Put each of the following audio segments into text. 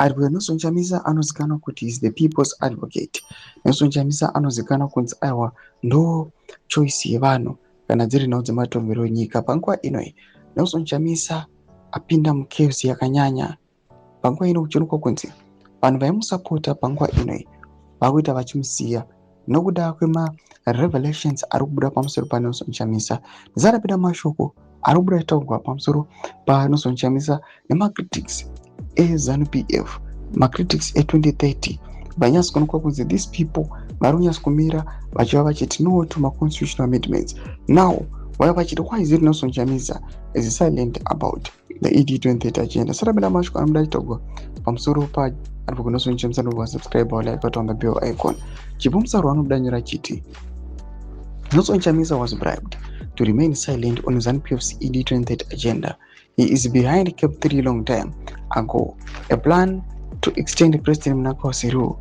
Advocate Nelson Chamisa anozikanwa kuti is the people's advocate. Nelson Chamisa anozikanwa kunzi aiwa, ndo choice yevanhu kana dziri nhau dzematongerwo enyika. Panguva ino Nelson Chamisa apinda muchaos yakanyanya. Panguva ino kuchionekwa kunzi vanhu vaimusapota panguva ino vakuita vachimusiya nokuda kwemarevelations ari kubuda pamusoro paNelson Chamisa. Ndisati mashoko ari kubuda achitaurwa pamusoro paNelson Chamisa nemacritics eZANU PF, macritics e2030, vanyatsi kuonekwa kunzi these people vari kunyatsi kumira vachiva vachiti no to maconstitutional amendments. Now vaiva vachiti, why is it Nelson Chamisa is silent about the ED 2030 agenda? Sarapinda mashoko anobuda achitaurwa pamusoro paadvocate Nelson Chamisa, nobva subscribe, like, on the bell icon. Chipo Musarurwa anobuda nyora chiti Nelson Chamisa was bribed to remain silent on ZANU PF's ED 2030 agenda. He is behind CAB 3 long time ago, a plan to extend President Mnangagwa's rule.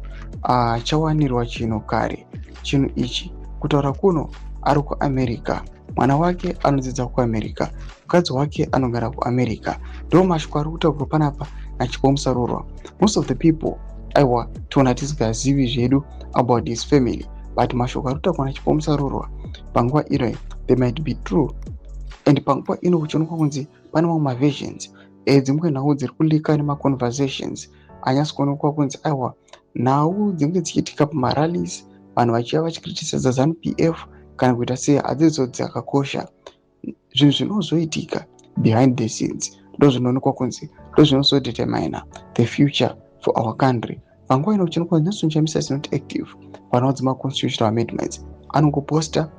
Chawanirwa chinhu kare chinhu ichi. Kutaura kuno ari kuAmerica, mwana wake anodzidza kuAmerica, mukadzi wake anogara kuAmerica. Ndo mashoko ari kutaurwa panapa naChipo Musarurwa. Most of the people, aiwa, tiona tisingazivi zvedu about his family, but mashoko ari kutaurwa naChipo Musarurwa panguva ino, they might be true. And panguva ino kuchionekwa kunzi pane mamwe maversions edzimwe nhau dziri kuleaka nemaconversations anyatsi kuonekwa kunzi aiwa, nhau dzinenge dzichiitika pamarallies, vanhu vachiva vachicriticiza ZANU PF kana kuita sei, hadzidzo dzakakosha. Zvinhu zvinozoitika behind the scenes ndo zvinoonekwa kunzi ndo zvinozodetermina the future for our country. Panguva ino kuchionekwa Nelson Chamisa is not active panhau dzemaconstitutional amendments. Anongoposta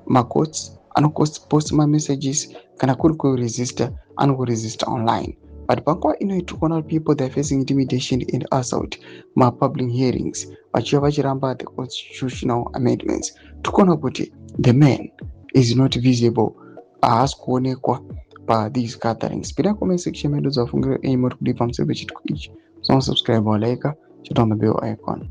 maquotes, anoposta mamessages, kana kuri kuresista anongoresista online. But panguva ino tiri kuona people, they are facing intimidation and assault mapublic hearings, vachiva vachiramba the constitutional amendments. Tiri kuona kuti the man is not visible, haasi kuonekwa pathese gatherings. Pinda comment section medu, dzafungiro enyu muri kudii pamusoro pechitiko ichi? So subscribe, like, turn on the bell icon.